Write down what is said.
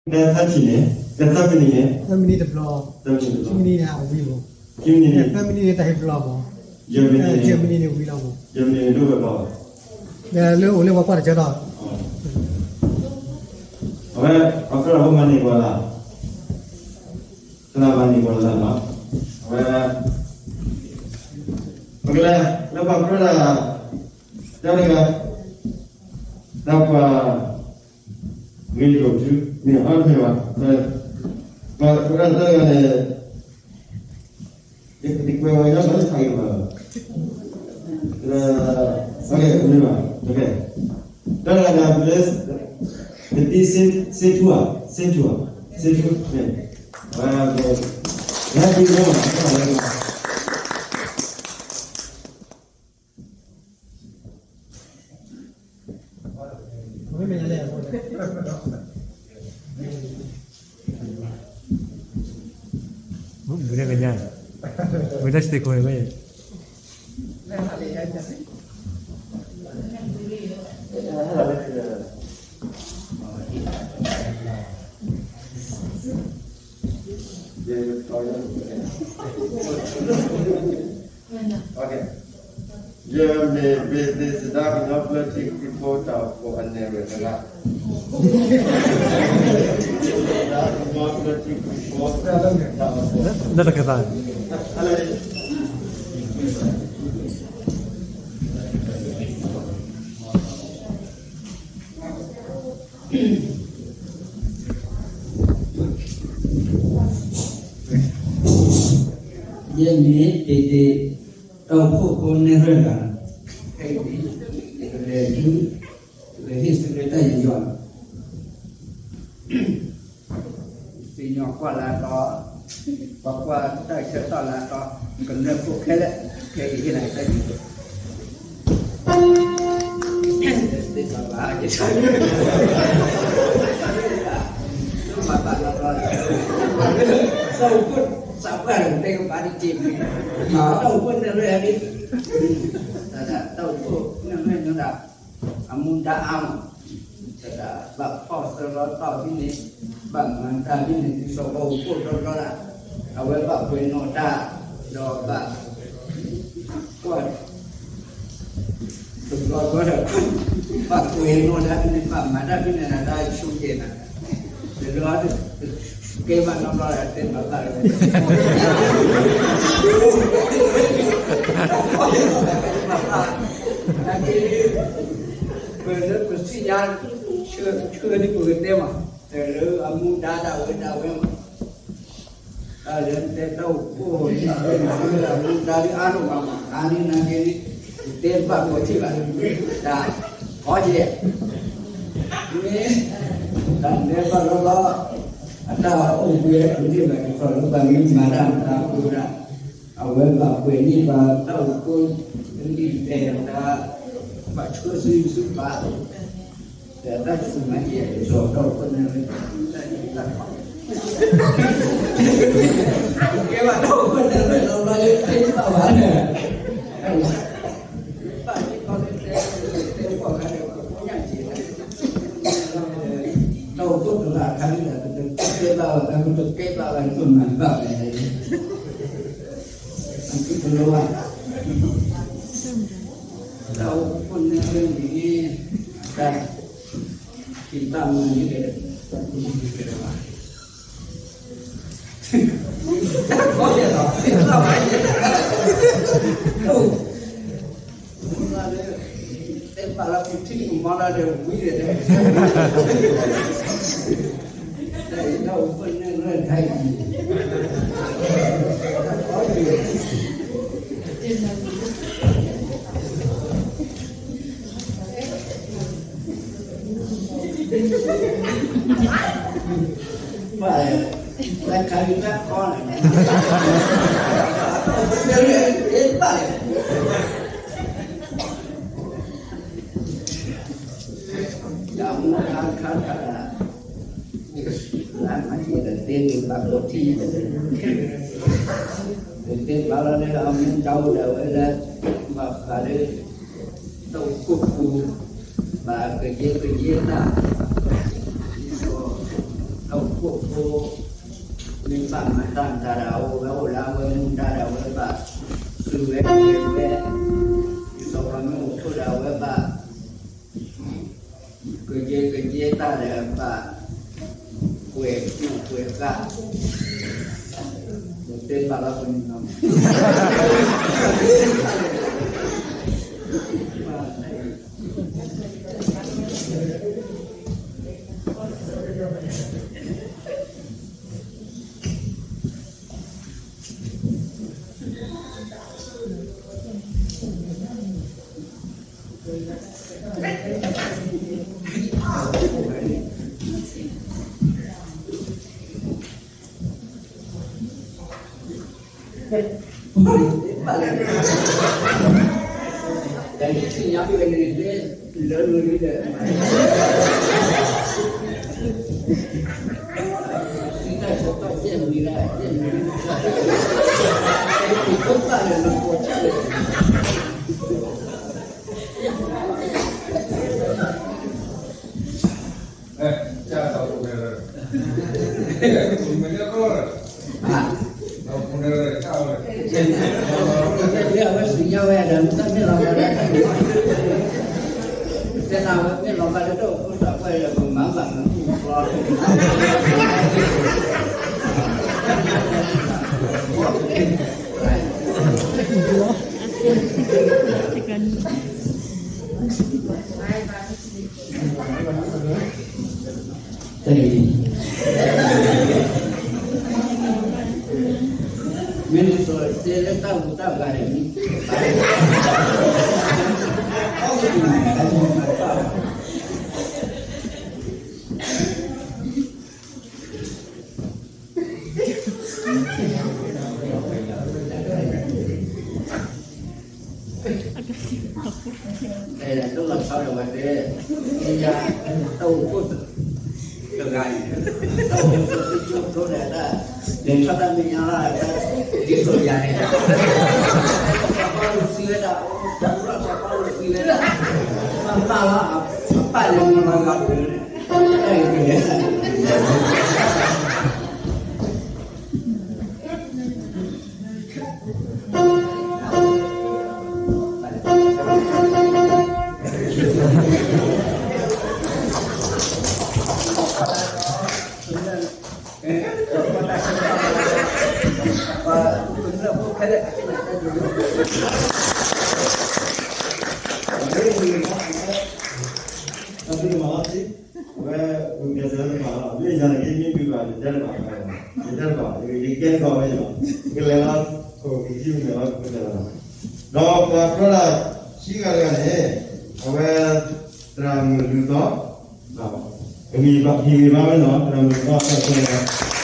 သၢထံၣ်န့ၣ်, သၢမံၤနံၣ်န့ၣ်, သၢမံၤနံၣ်တဘျီ, သၢမံၤနံၣ်တဘျီ, ခံမံၤနံၣ်န့ၣ်အဝံၤမး, ခံမံၤနံၣ်, သၢမံၤနံၣ်န့ၣ်တၢ်ဟ့ၣ်ပလီၢ်မး, ယဲၢ်မံၤနံၣ်, ယဲၢ်မံၤနံၣ်န့ၣ်ဝံၤလီၤမး, ယဲၢ်မံၤနံၣ်န့ၣ်ဒိၣ်ဝဲဘၣ်ဘၣ်, လၢအိၣ်လၢပှၤကွၢ်တကၢၢ်ဒီး, အဝဲ, အကြၢးဒၣ်မၤန့ၢ်ပှၤလၢ်, ကြၢးဒၣ်မၤန့ၢ်ပှၤလၢ်လီၤ, အဝဲ, ပကလဲၤ, လၢပှၤကြၢးဒၣ်, တၢ်တဂၤ, တၢ်ပှၤ ဂ့ၤဒိၣ်တုၤ မ့ၢ်အီၣ်တမ့ၢ်ဘၣ်, ပှၤတၢ်တဂၤန့ၣ်, ယကွဲးဝဲညီဘၣ်တခါဂ့ၤဘၣ်, တၢ်ဂၤန့ၣ် ပသံစ့ထူဧါ, စ့ထူဧါ, စ့ထူ, ဝဲ, ယဟဲဒ်န့ၣ်ဘၣ်, မုၢ်နကညါ, မုၢ်တၢ်စတ့ခိၣ်န့ၣ်, ယမ့ၢ်ဘ့ၣ်သ့ၣ်စဒါကညီဘျၢထံခရံာ်ဖိတၢ်အိၣ်ဖှိၣ်အနဲၣ်ရွဲၣ်တဂၤ, ဘ့ၣ်သ့ၣ်စဒါကညီဘျၢထံခရံာ်ဖိတၢ်အိၣ်ဖှိၣ်, လၢတကသး ယဲန့ၣ်တ့ၢ်တ့ၢ်, တၢ်အိၣ်ဖှိၣ်ဖိနဲၣ်ရွဲၣ်တဂၤ, ဟဲအံၤ, လဲၤဆူ, လဲၤဟ့ၣ်ဆူလၢတၢ်ယူးယီၣ်လီၤ, စံၣ်ညီၣ်ကွၢ်လၢအတီ, ပှၤကွၢ်တၢ်ဆၢကတီၢ်လၢအတီ, ကမျၢၢ်ဖိခဲလၢာ်, ခဲအံၤဟ့ၣ်နၤတၢ်ယူးယီၣ် သ့ၣ်ဘၣ်ဘၣ်, ယဆၢ, မၤဘၣ်လီၤလီၤ, တၢ်အိၣ်ဖှိၣ်, စးပှၢ်တက့ၢ်, တၢ်အိၣ်ဖှိၣ်နဲၣ်ရွဲၣ်ဒ်, တၢ်အိၣ်ဖှိၣ်နဲၣ်ရွဲၣ်န့ၣ်ဒၣ်, အမူဒါအါမး, တၢ်ဘၣ်ဖီၣ်သရီတီၢ်ဒ်န့ၣ်, ဘၣ်မၤတၢ်ဒ်န့ၣ် ဒ်သိးပှၤအိၣ်ဖှိၣ်ဒီဒီဒၣ်, အဝဲဘၣ်ပှဲၤနီၣ်တၢ်, ဒီးဘၣ်, ကွၢ် တဘျီဘျီဒီး, ဘၣ်ကွဲးနီၣ်တၢ်ဖဲန့ၣ် ဘၣ်မၤတၢ်ဖဲန့ၣ် နတၢ်ဆိကဲနၤ, တလၢအီၤ, ကဲဘၣ်နီတဘျီဒီး တဲဘၣ်ဘၣ်လီၤ, နာ်က့, ပလၢပသ့ၣ်ညါ, ဆၢဒ်ပကတဲမး, လၢအမူဒါဒၣ်ဝဲဒၣ်ဝဲမး တၢ်လၢတဲတၢ်အိၣ်ဖှိၣ်န့ၣ် အမူဒါဒ်အါထီၣ်ဘၣ်မး အါန့ၢ်နာ်က့န့ၣ်, တဲဘၣ်ကီးထံၣ်ဘၣ်, တၢ်ကီယဲၢ်, မ့ၢ်, တၢ်တဲဘၣ်လီၤလီၤ, အတၢ်အိၣ်ဘှံးအပူၤန့ၣ်ဘၣ်က့ၤခီၣ်လၢပှၤမ့ၢ်မၤတၢ်မၤတၢ်အဃိဒၣ်, အဝဲဘၣ်ပှဲၤန့ၢ်ပှၤတၢ်အိၣ်ဖှိၣ်, လၢလံာ်တဲာ်တၢ်, ဘၣ်ဆိဆူဆူဘၣ် တၢ်တၢ်စူၢ်မၤယဲၢ်ကစီၤဒီးဖိန့ၣ်, ကဲဘၣ်ဒီးဖိန့ၣ်လီၤလီၤယတဲဘၣ်ဘၣ်န့ၣ်, ဘၣ်ယခီလၢတဲ, တဲပှၤဂၤဒီးဖိညၣ်က့ၤ, တၢ်အိၣ်ဖှိၣ်တဂၤအခါန့ၣ်ဒီး ပတကဲဘၣ်ဝဲ ပတကဲဘၣ်ဝဲ ပမၤဘၣ်ဝဲ, အသုတလိၣ်ဘၣ် တၢ်အိၣ်ဖှိၣ်နဲၣ်ရွဲၣ်န့ၣ်, တၢ်, တၢ်မၤန့ၣ်, တၢ်ဘၣ်, တၢ်ဘၣ်, တဲဘၣ်လၢပထံၣ်ကမီလၢဒီးဝံၤဒီး, တၢ်အိၣ်ဖှိၣ်နဲၣ်ရွဲၣ်တခါအံၤ, ဘၣ်လဲၣ်, တၢ်ခါအံၤတၢ်ခီန့ၣ်, ဘၣ်လဲၣ်, တၢ်မူဒါခါခါဒၣ်, လၢမၤယဲၢ်ဒီးတဲန့ၣ်ဘၣ်ကီးထံၣ်, တဲဘၣ်လီၤလၢအမူဒါအိၣ်ဒၣ်ဝဲလၢ, ဘၣ်ဃးလၢ, တၢ်အိၣ်ဖှိၣ်ပူၤ, ဘၣ်ကယဲၢ်ကယဲၢ်တၢ်, ဒ်သိး, အိၣ်ဖှိၣ်ဖိ မ့ၢ်ဘၣ်မၤတၢ်မတၤဒီး အဝဲအိၣ်လၢအဝဲမူဒါဒီး အဝဲဘၣ်သုးဝဲက့ၤဝဲ, ဒ်သိးပှၤမ့ၢ်အိၣ်ဖှိၣ်ဒီး အဝဲဘၣ် ကယဲၢ်ကယဲၢ်တၢ်ဒီး ဘၣ်ကွဲးကူၣ်ကွဲးကၣ်, တဲဘၣ်လၢပှၤန့ၣ်လီၤ. တၢ်ဂ့ၢ်, မ့ၢ်နသိးတဲလၢတၢ်ဘူၣ်တၢ်ဘါန့ၣ် အဲၣ်ဒိးလီၤဆီဒီးဝဲတဲ, ယတၢ်အိၣ်ဖှိၣ်တဂၤအံၤ, တၢ်အိၣ်ဖှိၣ်တကၠိၢ်ဖိဒီးတၢ်, လဲၤထီၣ်တၢ်မဲာ်ညါလီၤ, ဒ်သိးယၤန့ၣ်, ပှၤဘၣ်အိၣ်သံဝဲဒၣ်, ပှၤဘၣ်အိၣ်သံဝဲဒၣ်, ပှၤဘၣ်လီၤ, အပၢ်န့ၣ်မၤလီၤဂာ်ပှၤန့ၣ်, တၢ်အံၤပှၤန့ၣ် အဝဲ ဝံၤပျဲစၢၤလၢပှၤလီၤ, မ့ၢ်ယၤန့ၣ်က့ မ့ၢ်မုၢ်ဘၣ် ယတဲတဘၣ်, ယတဲတဘၣ်, ယကဲတဘၣ်ဝဲန့ၣ်လီၤ, ကလဲၤလီၤ, ခိၣ်ကစံမုၢ်န့ၣ်လီၤ, ကလဲၤလီၤ, ဒီးပှၤဖျီတၢ်ဆံဂၤတဂၤန့ၣ်, အဝဲ သရၣ်မုၣ်လူၤသီ, ပမံၤဘၣ်ဝဲန့ၣ်လီၤ, သရၣ်မုၣ်လူၤသီ တၢ်ဆၢန့ၣ်လီၤ.